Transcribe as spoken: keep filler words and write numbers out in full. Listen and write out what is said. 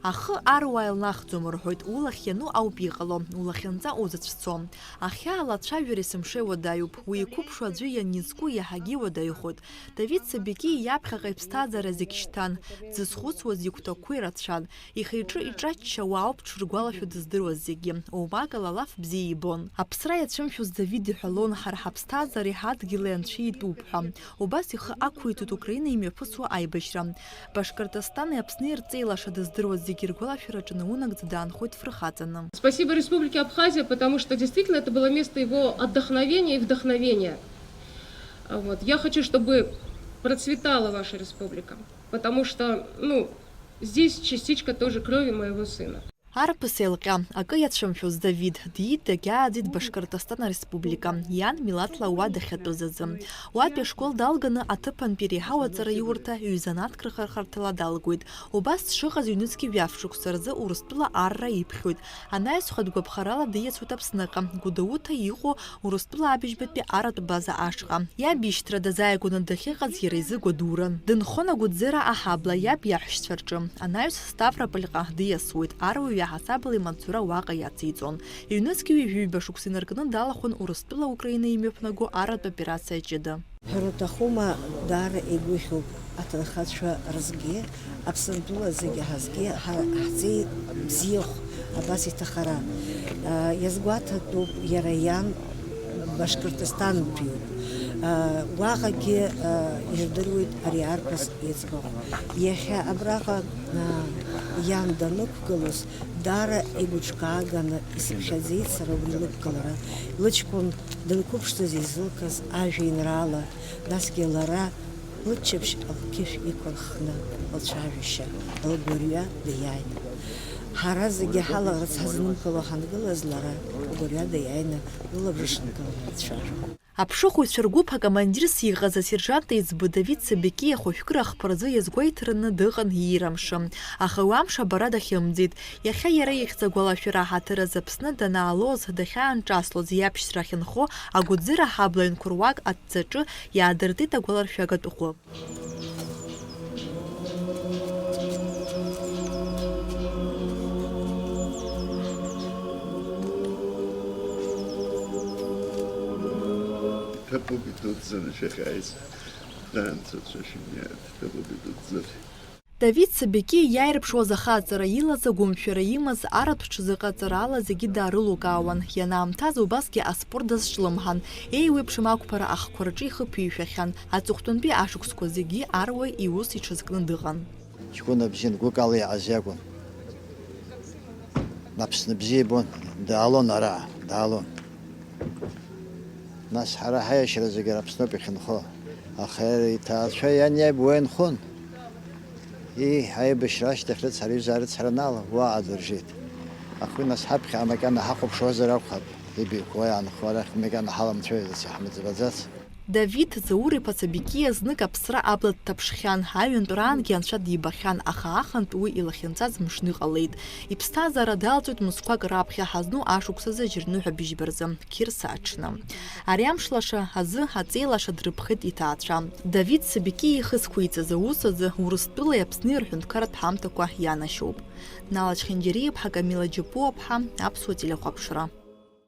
Ахы аруаа илнахӡом рҳәоит, улахь иану ауп иҟало, улахьынҵа узацәцо. Ахьаа лацәажәара есымша иуадаҩуп, уи иқәыԥшу аӡәы ианизку иаҳагьы иуадаҩхоит. Давид Сабики иаԥхьаҟа иԥсҭазаара зегь шьҭан, дзызхәыцуаз игәҭакқәа ирацәан, ихы-иҿы иҿаччауа ауп дшыргәалашәо дыздыруаз зегьы, оумакала алаф бзиа ибон. Аԥсра иацәымшәоз Давид иҳәалон, ҳара ҳаԥсҭазаареи ҳадгьыли Анцәа итәуп ҳәа. Убас ихы ақәиҵоит Украина имҩаԥысуа аибашьра. Башкортостани Аԥсни рҵеилаша дыздыруаз зегьы ргәалашәараҿы наунагӡа даанхоит фырхаҵаны. Спасибо Республике Абхазия, потому что действительно это было место его отдохновения и вдохновения. А вот. Я хочу, чтобы процветала ваша республика, потому что, ну, здесь частичка тоже крови моего сына. Арԥыс еилҟьа, акы иацәымшәоз Давид, диит, дагьааӡеит Башкортостан Ареспублика, иан милаҭла ауаа дахьатәыз азы. Уатәи ашкол далганы аҭыԥантәи иреиҳау аҵараиурҭа ҩ-занааҭк рхырхарҭала далгоит. Убас дшыҟаз ҩнызқьи жәаф шықәса рзы Урыстәыла арра иԥхьоит. Анаҩсхәа дгәаԥхарала диасуеит Аԥсныҟа, Гәдоуҭа иҟоу Урыстәыла абыжьбатәи аратә база ашҟа. Иаб ишьҭра дазааигәаны дахьыҟаз иара изы гәадуран. Дынхон Агәыӡера аҳабла иаб иаҳәшьцәа рҿы. Анаҩс Ставропольҟа диасуеит, аруаҩы иаҳасабала имаҵзура уаҟа иациҵон. Ҩнызқьи ҩажәи ҩба шықәса инаркны далахәын Урыстәыла Украина имҩаԥнаго аратә операциа ҷыда. Ҳәара уҭахума, даара игәыхьуп аҭынхацәа рзгьы, Аԥсынтәыла зегьы ҳазгьы, ҳа-, ҳҵеи бзиахә абас иҭахара. Иазгәаҭатәуп, иара иан Башкортостантәиуп. Уаҟагьы ирдыруеит ари арԥыс иӡбахә. Иахьа абраҟа иан данықәгылоз, даара игәыҿкааганы исыԥхьаӡеит сара убри лықәгылара. Лыҷкәын дылқәыԥшӡаз изылкыз ажәеинраала, насгьы лара лыччаԥшь лқьышә иқәырххны лцәажәашьа лгәырҩа диааины. Ҳара зегьы ҳалаӷырӡ ҳазнымкыло ҳангылаз, лара лгәырҩа диааины лылабжыш нкыланы дцәажәон. Аԥшыхәыҩцәа ргәыԥ акомандирс иҟаз асержант еиҵбы Давид Сабики ахәышәкыра ахԥа рзы иазгәеиҭараны дыҟан иира амшын, аха уи амш абара дахьымӡеит. Иахьа иара ихьӡ агәалашәара аҳаҭыр азы Аԥсны данаалоз, дахьаанҿаслоз иаԥшьра ахьынхо Агәыӡыра аҳабла ҩнқәа руак адҵаҿы иаадыртит агәаларшәагатә ҟәы. Ҭабуп идуӡӡаны шәахьааиз, даанцацәа шәымиааит, ҭабуп идуӡӡаны. Давид Сабики иааирԥшуаз ахаҵара илаз, агәымшәара имаз, аратә ҽазыҟаҵарала зегьы даарылукаауан. Ианаамҭаз убасгьы аспорт дазҿлымҳан, еиуеиԥшым ақәԥара ахқәа рҿы ихы ԥишәахьан. Аҵыхәтәантәи ашықәсқәа зегьы аруаҩ иус иҽазкны дыҟан. Ҷкәына бзиан, гәыкала иҟаз иакәын. Аԥсны бзиа ибон, даалон араҟа, даалон. Нас ҳара ҳаиашьара зегьы Аԥсноуп иахьынхо. Аха иара иҭаацәа иан иаб уа инхон. Ии, аибашьра ашьҭахь рыцҳара, иҩыза арыцҳара анала, уаҟа дыржит. Аха уи нас ҳаԥхьаҟа макьана ҳахәаԥшуазар акәхап, ибаҩқәа уа иаанхо арахь макьана ҳаламцәажәац, иаҳмыӡбаӡац. Давид Заур-иԥа Сабикиа знык аԥсра абла дҭаԥшхьан, аҩынтәраангьы анцәа дибахьан, аха ахантә уи илахьынҵаз мшны иҟалеит. Иԥсҭазаара далҵуеит мызқәак раԥхьа ҳазну ашықәсазы, џьарныҳәа быжьба рзы, Қьырса аҽны. Ари амш лаша азы аҵеи лаша дрыԥхеит иҭаацәа. Давид Сабикиа ихы зқәиҵаз аус азы Урыстәылеи Аԥсни рҳәынҭқарратә ҳамҭақәа ианашьоуп. Нала Чхинџьариа-иԥҳа, Камила Џьапуа-ԥҳа, Аԥсуа телехәаԥшра.